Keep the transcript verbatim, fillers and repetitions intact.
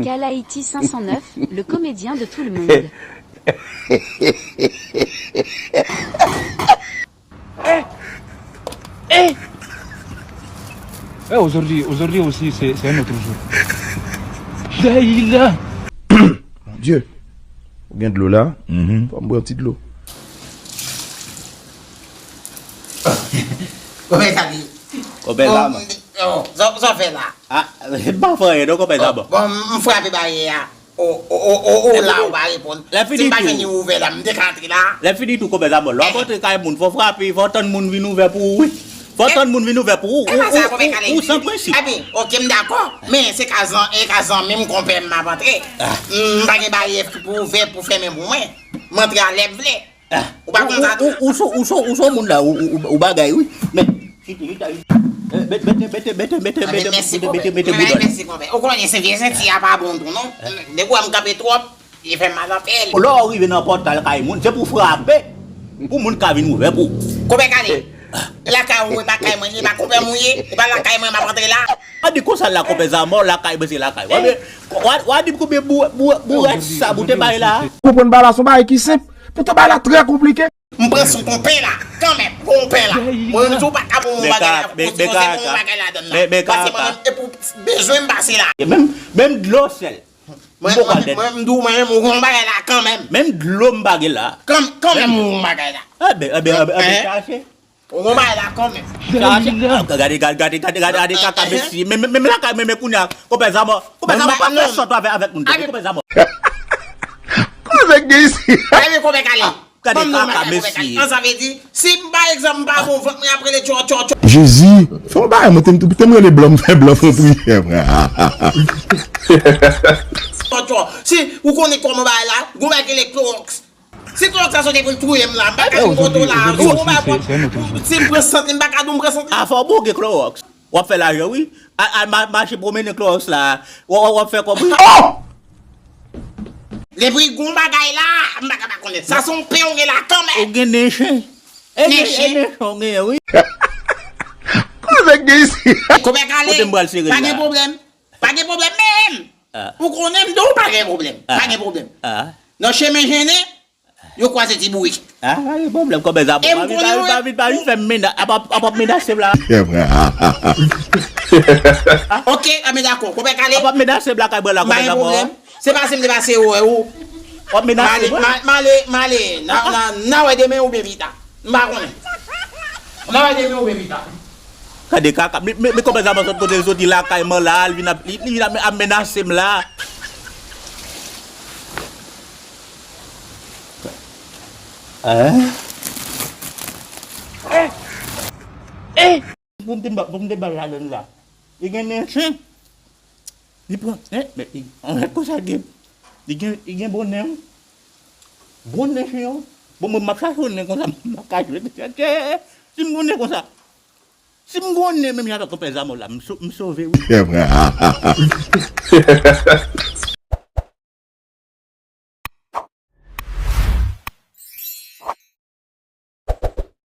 Kalaiti cinq cent neuf, le comédien de tout le monde. Eh, aujourd'hui, aujourd'hui aussi, c'est c'est un autre jour. Daïla. Mon Dieu. Ou gen dlo la? Fò m bwè yon ti dlo. Kòmè sa di? Konpè Zama. Sa w fè la? Ah, m pa fè anyen non, konpè Zama. Bon, m frape baryè a. O, o, o, o, o, la ou pa reponn. Si m pa jwenn li ouvè la, m te ka antre la. Lè fini tou, konpè Zama, lè w ap antre kay moun, fò w frape, fò w tann moun vin ouvè pou ou, wi. Fò w tann moun vin ouvè pou ou. Ou, ou, ou, ou san prensip. Epi, oke, m dakò. Men se ka zan, e ka zanmi m, konpè m, m ap antre. M pa gen baryè ki pou ouvè, pou fèmen pou mwen. M antre a lè m vle. Ou pa konn sa tou? Ou, ou, ou, ou, ou, ou, ou, ou, ou bagay, wi. Men, chita, chita, chita. Eh, mete, mete, mete, mete, mete, mete, mete, mete, mete boudòl. Mèsi, konpè. Ou konnen se vye senti a pa bon tou, non? Depi w wè m kanpe twòp, li fè m mal anpil. Lè w rive nan pòtal kay moun, se pou w frape. Pou moun ka vin ouvè pou ou. Konpè Kale, lakay ou, e pa kay mwen, e pa konpè m ou ye, e pa lakay mwen m ap antre la. W a di konsa la, konpè Zama, lakay mwen se lakay. W a, w a, w a di m konbyen bou, bou, bourèt sa pou te bay la. Konprann bagay la se yon bagay ki senp. Poutan bagay la trè konplike. M pran sou konpè la, kanmenm, konpè la. Mwen menm si w pa ka ban m yon bagay la, pou konsikonse ban m yon bagay ladann la. Pase mwen menm, e pou bezwen m pase la. Menm, menm dlo sèl. Mwen, mwen, mwen, m di w, mwen menm, ou gon bagay la kanmenm. Menm dlo m pa gen la. Kan, kanmenm, ou gon bagay la. Enben, enben, enben, enben, chache. Ou gon bagay la kanmenm. Chache. Ah, gade, gade, gade, gade, gade, gade, kaka, mesye. Menm, menm, menm lakay mwen, men kounye a, konpè Zama, konpè Zama, pa fè sòt avèk, avèk moun, tande, konpè Zama. Kòman nèg gen isi? Gade, konpè Kale. Gade kaka, mesye. An, sa vle di, si m, pa egzanp, m pa bon vant, mwen ap rele tchò, tchò, tchò. Jezi, fè yon bagay, mwen te m, te m rele blan, m fè blan fè yon priyè, frè. Tchò, tchò. Si ou konnen kòman bagay la, gon bagay rele klowòks. Si klowòks sa soti pou l touye m la, m pa ka vin kote w la. Ou, ou, ou, si m pran sant li, m pa ka di w m pran sant li. A fò w bouke klowòks. W ap fè lajan, wi. Al, al ma-, mache pwomennen klowòks la. W, w, w ap fè kòb, wi. Oh! Depi gon bagay la, m pa ka pa konnen. Sa se yon pen ou gen la kanmenm. Ou gen nen chen. E nen chen. E nen chen ou genyen, wi. Kòman nèg gen isi? Konpè Kale, pa gen pwoblèm. Pa gen pwoblèm menm. Ou konnen m di w pa gen pwoblèm. Pa gen pwoblèm. Nan chemen jennen, yo kwaze ti bourik. Ah, pa gen pwoblèm, konpè Zama. Pa vin, pa vin, pa vin, pa vin fè m mena-, ap, ap, ap, ap menase m la. Ok, a, men dakò, konpè Kale. Ap, ap menase m lakay mwen la, konpè Zama. Se pase m te pase ou, ou. W ap menase mwen. M ale, m ale, m ale. N a, n a, n a wè demen oubyen pita. M pa konnen. N a wè demen oubyen pita. Gade kaka, men, men, men konpè Zama sot kote l soti lakay mwen la, li vin ap, li, li vin ap, ap menase m la. Hein? Eh! Eh! Pou m te ba, pou m te ba l ladann la. Li gen nen chen. Li pran, eh, men li, anlè konsa gen, li gen, li gen bon nen, wi. Bon nen chen, wi. Bon, mwen, m ap chache yon nen konsa, m pa ka jwenn. Si m gen yon nen konsa, si m gen yon nen menm jan avèk konpè Zama la, m so-, m sove, wi. Se vre.